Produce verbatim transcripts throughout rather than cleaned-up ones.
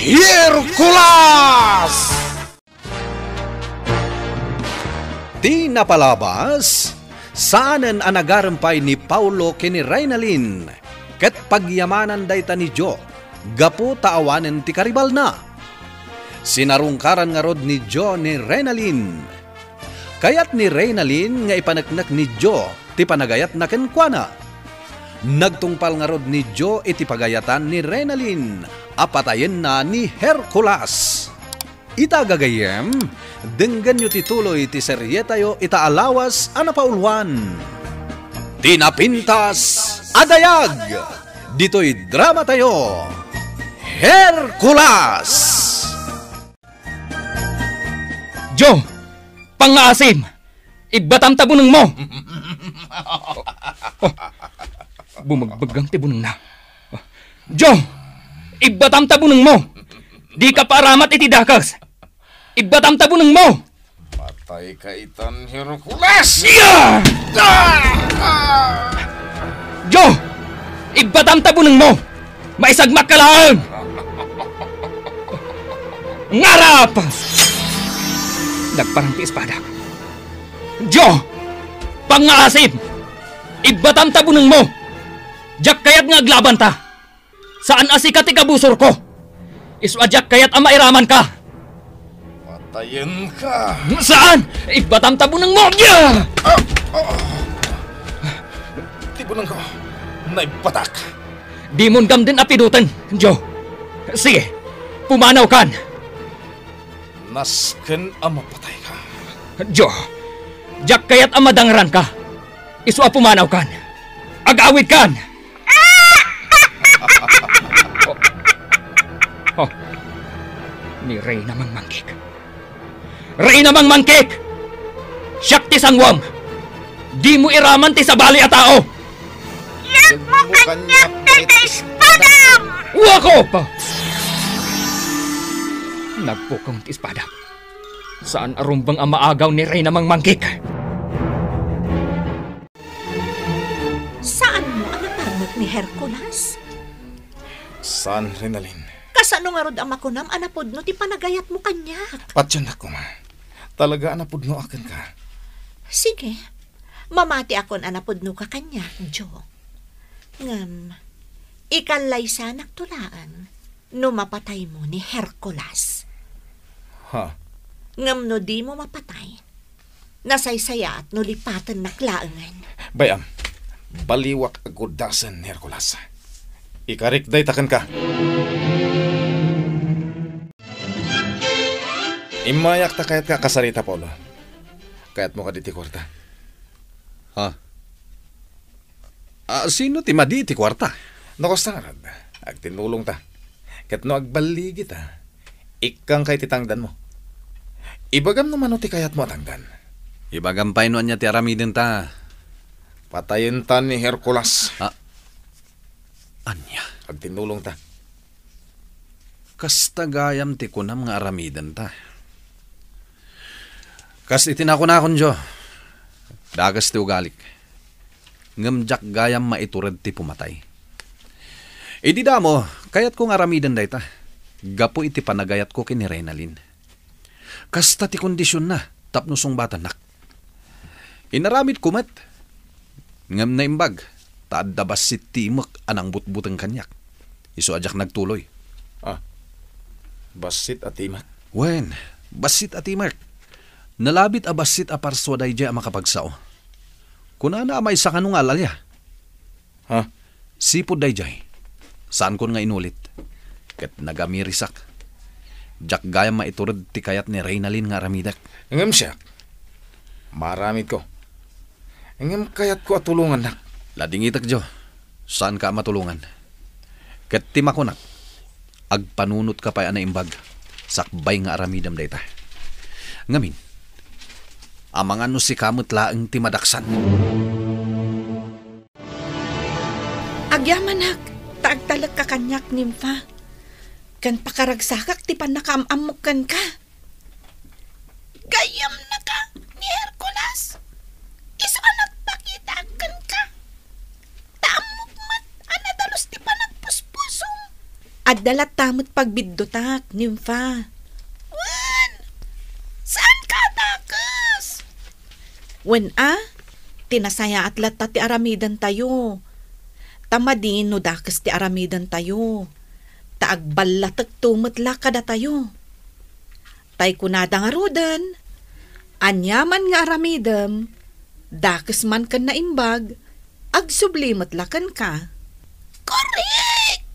Hercules! Ti napalabas, saanen a nagarem pay ni Paulo ken ni Reynalyn, ket pagyamanan dayta ni Joe gapu ta awanen ti karibalna. Sinarungkaran ngarud ni Joe ni Reynalyn. Kayat ni Reynalyn nga ipaneknek ni Joe ti panagayatna kenkuana. Nagtungpal ngarud ni Joe iti pagayatan ni Reynalyn a patayenna ni Hercules. Ita gagayyem, denggenyo ti tuloy ti serietayo ita a lawas a napauluan, Ti Napintas a Dayag, ditoy dramatayo, Hercules! Joe, pangngaasim! Ibbatam ta bunengmo! Oh, bumegbeggang ti bunengna. Joe, ibbatam ta bunengmo! Dika paaramat iti dakes! Ibbatam ta bunengmo! Patayka itan, Hercules! Yeah! Ah! Ah! Joe! Ibbatam ta bunengmo! Maisagmakka laeng! Ngarap! Nagparang ti espada. Joe! Pangngaasim! Ibbatam ta bunengmo! Diak kayat nga aglabanta! Saan a sika ti kabusorko! Isu a diak kayat a mairamanka! Patayenka! Saan! Ibbatam ta bunengmo! Yeah! Ah! Ah! Ti bunengko, naibbatak! Dimon gamden a piduten, Joe. Sige, pumanawkan. Nasken a mapatayka. Joe, diak kayat a madangranka. Isu a pumanawkan. Agawidkan! Oh, ni Reyna Mangmangkik. Reyna Mangmangkik! Siak ti sanguam! Dimo iraman ti sabali a tao! Iagmo kaniak dayta espadam! Wakup! Nagpukaw ti espada. Saan a rumbeng a maagaw ni Reyna Mangmangkik. Saanmo a naparmek ni Hercules? Saan, Reynalyn. Kasano ngarud a makunam a napudno ti panagayatmo kaniak? Patiennak koma. Talaga a napudnoak kenka. Sige. Mamatiakon a napudnoka kaniak, Joe. Ngem, ikallaysanakto laeng no mapataymo ni Hercules. Ha? Ngem no dimo mapatay, nasaysayaat no lipatennak laengen. Bay-am, baliwak a gudasen ni Hercules. Ikarik dayta kenka. Immayak ta kayatka a kasarita, Paolo. Kayatmo kadi ti kuarta? Ha? Ah, sino ti madi iti kuarta? No kasta ngarud, agtinnulongta. Ket no agballigita, ikkangka iti tangdanmo. Ibagam no mano ti kayatmo a tangdan. Ibagam pay no ania ti aramidenta. Patayenta ni Hercules. Ah, ania? Agtinnulongta. Kasta gayam ti kunam nga aramidenta. Kas iti nakunakon, Joe, dakes ti ugalik. Ngem diak gayam maitured ti pumatay. Idi damo, kayatko nga aramiden dayta, gapu iti panagayatko ken ni Reynalyn. Kasta ti kondisionna tapno sungbatannak. Inaramidko met. Ngem naimbag, ta adda bassit ti imek a nangbutbuteng kaniak. Isu a diak nagtuloy. Ah, bassit a timek? Wen, bassit a timek. Nalabit a bassit a parsua daydiay a makapagsao. Kunana a maysa kano nga al-alia. Ha? Sipud daydiay, saankon nga inulit. Ket nagamirisak. Diak gayam maitured ti kayat ni Reynalyn nga aramidek. Ngem siak, maaramidko. Ngem kayatko a tulongannak. Ladingitek, Joe. Saanka a matulongan. Ket ti makunak, agpanunotka pay a naimbag, sakbay nga aramidem dayta. Ngamin, amangan no sika met laeng ti madaksan. Agyamanak, ta agtalekka kaniak, Nympha, ken pakaragsakak ti pannakaam-ammok kenka. Gayyemnaka ni Hercules, isu a nagpakitaak kenka, ta ammok met a nadalus ti panagpuspusom. Adda latta met pagbiddutak, Nimfa. Wen, saanka a dakes? Wen a, ti nasayaat latta ti aramidentayo. Ta madi no dakes ti aramidentayo. Ta agballatekto met la kadatayo. Tay kunada ngaruden, aniaman nga aramidem, dakes man ken naimbag, agsubli met la kenka. Korek!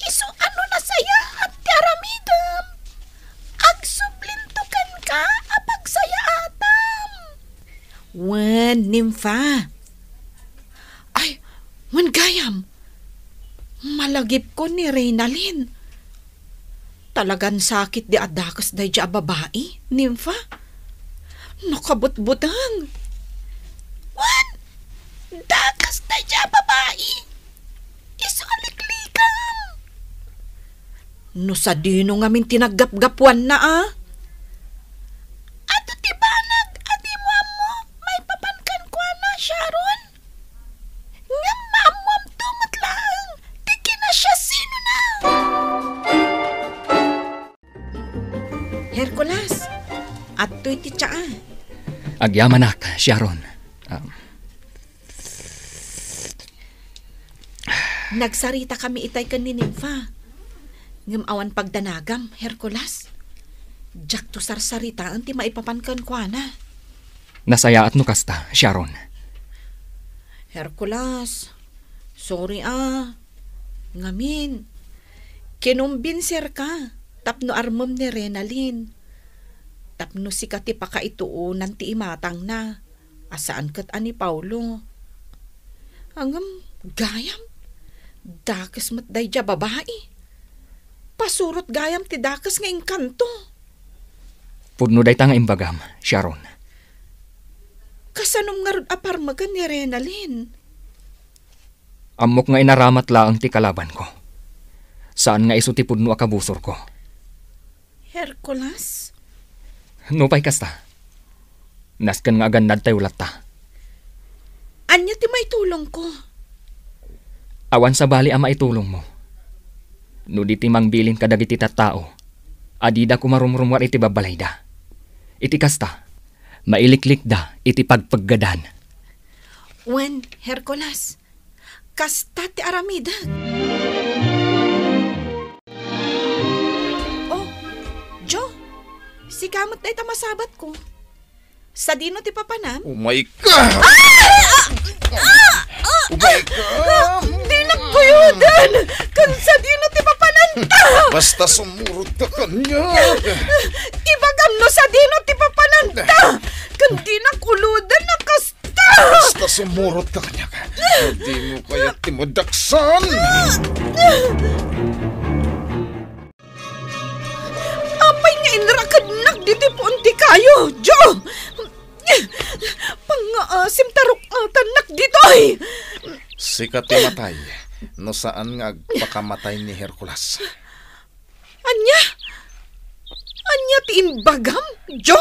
Isu a no nasayaat ti aramidem, agsublinto kenka a pagsayaatam. Wen, Nimfa. Ay, wen gayam. Malagipko ni Reynalyn. Talagan sakit di a dakes daydi a babai, Nimfa. Nakabutbuteng. Wen, dakes daydi a babai. Isu a liklikam. No sadino ngamin ti naggapgapuanna, a? Adu ti banag a dimo ammo maipapan kenkuana, Sharon. Ngem maammoamto met laeng ti kinasiasinona. Hercules, adtoy ti tsaa. Agyamanak, Sharon. Ah. Nagsaritakami itay ken ni Nimfa. Ngem awan pagdanagam, Hercules. Diakto sarsaritaen ti maipapan kenkuana. Nasayaat no kasta, Sharon. Hercules, sorry a. Ngamin, kinumbinserka tapno armem ni Renalyn. Tapno sika ti pakaituonan ti imatangna, a saan ket a ni Paolo. Ngem gayam, dakes met daydi a babai. Pasurot gayam ti dakes nga engkanto. Pudno dayta nga imbagam, Sharon. Kasanom ngarud a parmeken ni Renalyn? Ammok nga inaramat laeng ti kalabanko. Saan nga isu ti pudno a kabusorko. Hercules? Nupay kasta, nasken nga agannadtayo latta. Ania ti maitulongko? Awan sabali a maitulongmo. No di ti mangbilin kadagiti tattao a dida koma rumrumuar iti babbalayda. Iti kasta, mailiklikda iti pagpeggedan. Wen, Hercules, kasta ti aramidek. Oh, Jo, sika met dayta masabatko. Sadino ti papanam? Umay ka! Ah! Ah! Ah! Umay ka! Ah! Dinak buyoden! Ken sadino ti papananta? Basta sumurot ka kaniak. Ibagam no sadino ti papananta! Ken dinak uloden a kasta! Basta sumurot ka kaniak. Dimo kayat ti madaksan! Apay nga inrakednak diti puon ti kayo, Jo? Pangngaasim ta ruk-atannak ditoy! Sika ti matay, no saan nga agpakamatay ni Hercules. Ania? Ania ti imbagam, Jo?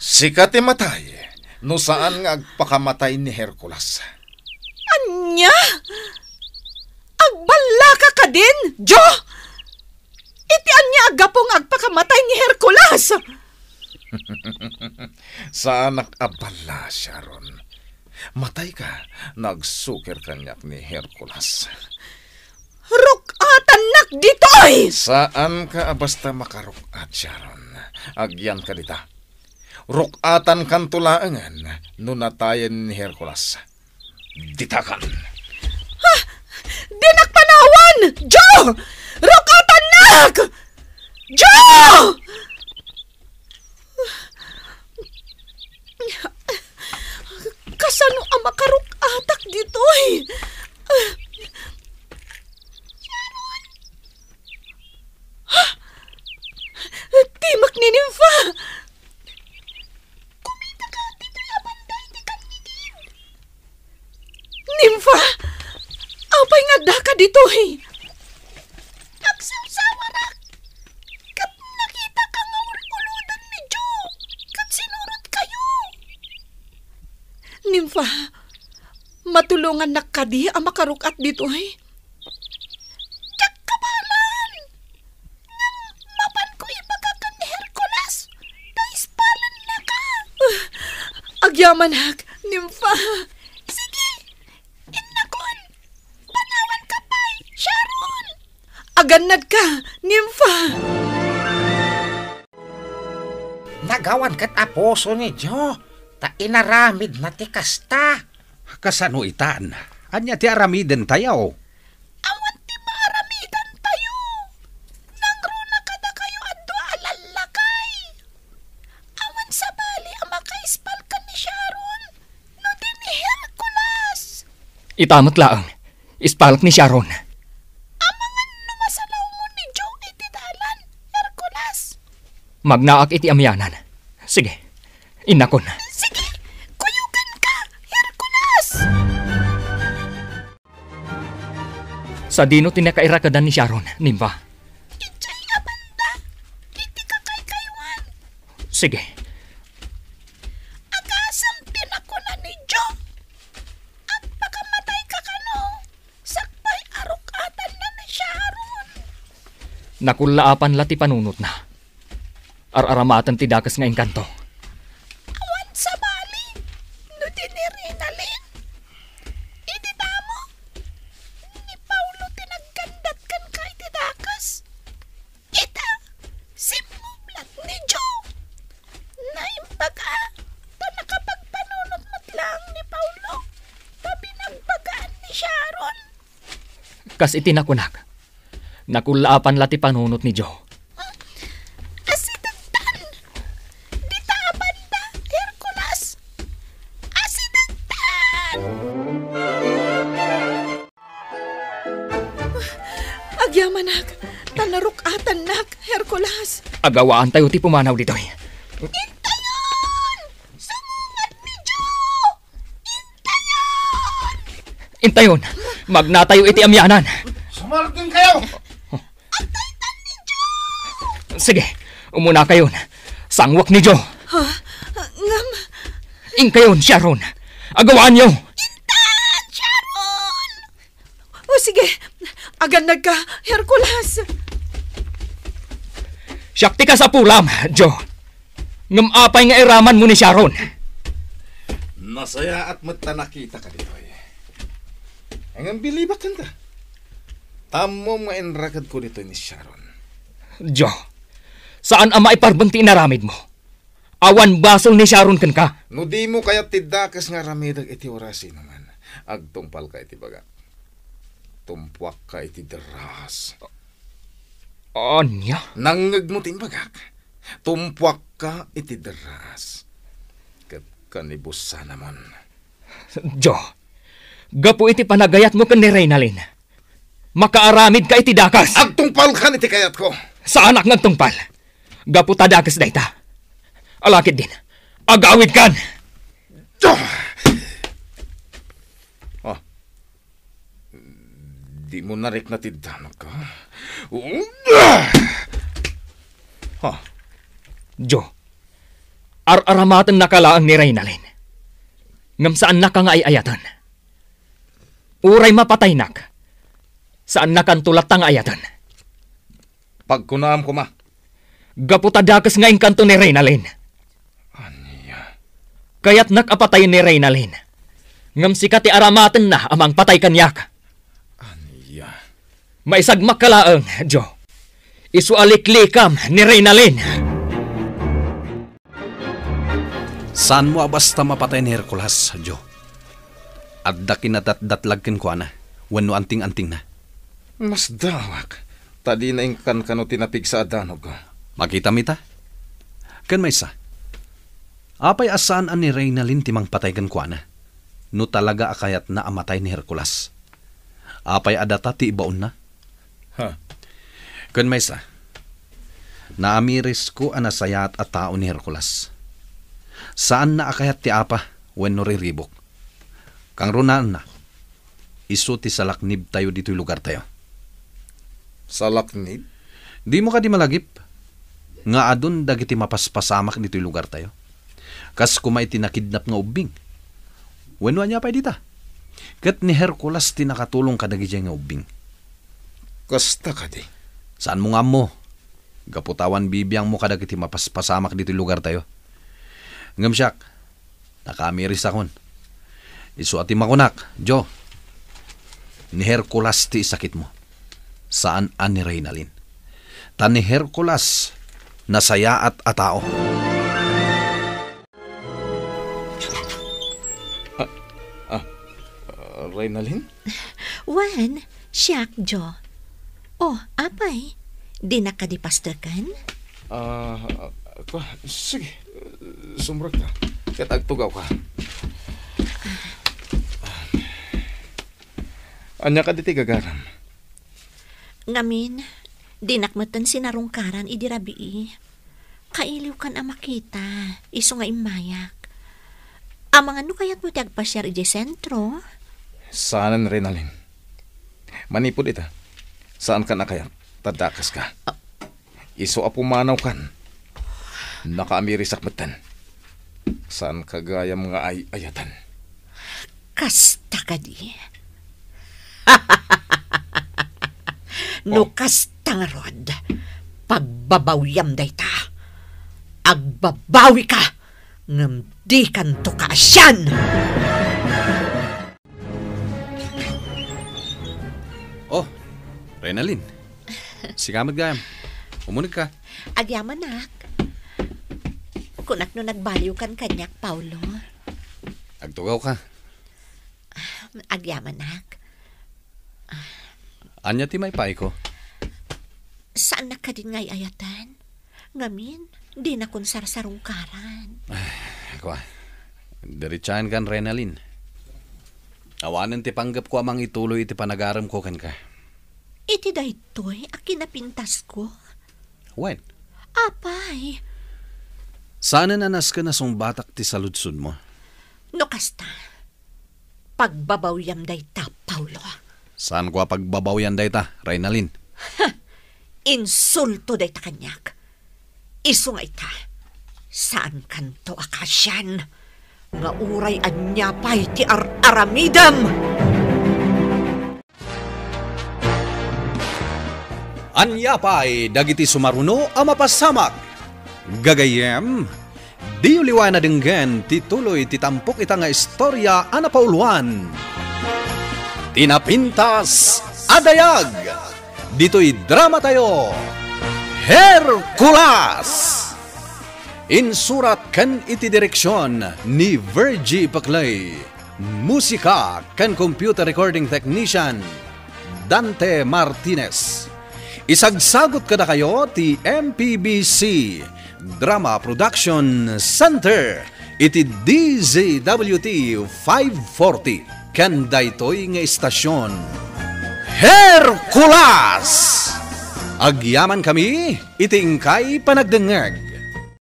Sika ti matay, no saan nga agpakamatay ni Hercules. Ania? Agballaka kadin, Jo? Iti ania a gapu nga agpakamatay ni Hercules? Saanak a balla, Sharon. Matayka no agsukir kaniak ni Hercules. Ruk-atannak ditoy! Saanka a basta makaruk-at, Sharon. Agyanka dita. Ruk-atankanto laengen no natayen ni Hercules. Ditakan. Ha? Dinak panawan! Jo! Ruk-atannak! Jo! Kasano a makaruk-atak ditoy? Sharon! Ha? Timek ni Nympha! Kumita ka ditoy a banda iti kannigid. Nympha, apay nga addaka ditoy? Agsawsawarak ket nakitaka nga ul-uloden ni Jo ket sinurotkayo. Nympha, matulongannak kadi a makaruk-at ditoy? Diak kabala! Agyamanak, Nimfa. Sige, innakon. Panawanka pay, Sharon. Agannadka, Nimfa. Nagawan ket a puso ni Joe, ta inaramidna ti kasta. Kasano itan? Ania ti aramidentayo? Awan ti maaramidantayo. Nangruna kadakayo a dua a lallakay. Awan sabali a makaispal ken ni Sharon no di ni Hercules. Ita met laeng, ispalek ni Sharon. Amangan no masalawmo ni Joe iti dalan, Hercules. Magnaak iti amianan. Sige, innakon. Sige, kuyoganka, Hercules! Sadino ti nakairakedan ni Sharon, Nimfa? Idiay a banda, iti kakaykaywan. Sige. Agasem ti nakuna ni Joe. Agpakamatayka kano, sakbay a ruk-atanna ni Sharon. Nakullaapan la ti panunotna. Ar-aramaten ti dakes nga engkanto. Awan sabali no di ni Reynalyn. Iti damo, ni Paulo ti naggandat kenka iti dakes. Ita, simmublat ni Joe. Naimbag a ta nakapagpanunot met laeng ni Paulo ta binagbagaan ni Sharon. Kas iti nakunak, nakullaapan la ti panunot ni Joe. Asidegtan! Dita a banda, Hercules! Asidegtan! Agyamanak, ta naruk-atannak, Hercules. Agawaantayo ti pumanaw ditoy. Intayon! Sumungat ni Joe! Intayon! Intayon! Magnatayo iti amianan! Sumardengkayo! Sige, umunakayon. Sangwak ni Joe. Ha? Ngem? Inkayon, Sharon. Agawaanyo! Intan, Sharon! O sige, agannadka, Hercules. Siak ti kasapulam, Joe. Ngem apay nga iramanmo ni Sharon? Nasayaat met ta nakitaka ditoy. Ngem bilibak kenka. Ta ammom nga inrakedko ditoy ni Sharon. Joe, saan a maiparbeng ti inaramidmo. Awan basol ni Sharon kenka. No dimo kayat ti dakes nga aramidek iti orasinoman, agtungpalka iti bagak. Tumpuakka iti derras. Ania? Nangngegmo ti imbagak. Tumpuakka iti derras. Ket kanibusanamon. Joe, gapu iti panagayatmo ken ni Reynalyn, makaaramidka iti dakes. Agtungpalkan iti kayatko. Saanak nga agtungpal. Gapu ta dakes dayta. Ala ketdin, agawidkan! Joe! Ah. Dimo narikna ti danok, ha? Ha? Joe, ar-aramatennaka laeng ni Reynalyn. Ngem saannaka nga ay-ayaten. Uray mapataynak, saannakanto latta nga ayaten. Pagkunaam koma. Gapu ta dakes nga inkanto ni Reynalyn. Ania? Kayatnak a patayen ni Reynalyn. Ngem sika ti aramatenna a mangpatay kaniak. Ania? Maisagmakka laeng, Joe. Isu a liklikam ni Reynalyn. Saanmo a basta mapatay ni Hercules, Joe. Adda kinadatdatlag kenkuana wenno anting-antingna. Masdaawak, ta dina inkan kano ti napigsa a danog. Makitam ita. Ken maysa, apay a saan a ni Reynalyn ti mangpatay kenkuana no talaga a kayatna a matay ni Hercules? Apay a data ti ibaonna? Ha? Ken maysa, naamirisko a nasayaat a tao ni Hercules. Saanna a kayat ti apa wenno riribuk. Kangrunaanna, isu ti salaknibtayo ditoy lugartayo. Salaknib? Dimo kadi malagip nga adun dagiti mapaspasamak ditoy lugartayo? Kas koma iti nakidnap nga ubbing. Wenno ania pay dita? Ket ni Hercules ti nakatulong kadagidiay nga ubbing. Kasta kadi? Saanmo nga ammo. Gapu ta awan bibiangmo kadagiti mapaspasamak ditoy lugartayo. Ngem siak, Nakamirisakon. Isu a ti makunak, Jo, ni Hercules ti isakitmo. Saan a ni Reynalyn. Ta ni Hercules, nasayaat a tao. Ah, ah, ah, Reynalyn? Wen, siak, Jo. Oh, apay, dinak kadi pastekan? Ah, ah, kwa, sige, sumrekta. Ket agtugawka. Ania kadi ti gagaram? Ngamin, dinak metten sinarungkaran idi rabii. Kailiwkan a makita, isu nga immayak. Amangan no kayatmo ti agpasiar idiay sentro? Saanen, Reynalyn. Manipud ita, saankan a kayat, ta dakeska. Ah. Isu a pumanawkan, nakaamirisak metten. Saanka gayam nga ay-ayaten. Kasta kadi? No Oh. kasta ngarud, pagbabawiam dayta. Agbabawika, ngem dikanto kaasian! Oh, Reynalyn. Sika met gayam. Umunegka. Agyamanak. Kunak no nagbaliwkan kaniak, Paulo. Agtugawka. Agyamanak. Ania ti maipaayko? Saannak kadin nga ay-ayaten? Ngamin, dinakon sarsarungkaran. Ay, kua. Diritsaenkan, Reynalyn. Awanen ti panggepko a mangituloy iti panagaremko kenka. Iti daytoy a kinapintasko? Wen. Apay? Saanen a nasken a sungbatak ti saludsodmo. No kasta, pagbabawiam dayta, Paulo. Saanko a pagbabawian dayta, Reynalyn. Ha! Insulto dayta kaniak. Isu nga ita, saankanto a kaasian nga uray ania pay ti ar-aramidem. Ania pay dagiti sumaruno a mapasamak? Gagayyem, diyo liwaen a denggen ti tuloy ti tampok ita nga istoria a napauloan. Ti napintas a dayag. Ditoy dramatayo, Hercules! Insurat ken iti direksion ni Virgie Paclay. Musika ken computer recording technician, Dante Martinez. Isagsagut kadakayo ti M P B C Drama Production Center iti D Z W T five forty ken daytoy nga istasion, Hercules! Agyamankami iti inkay panagdengngeg.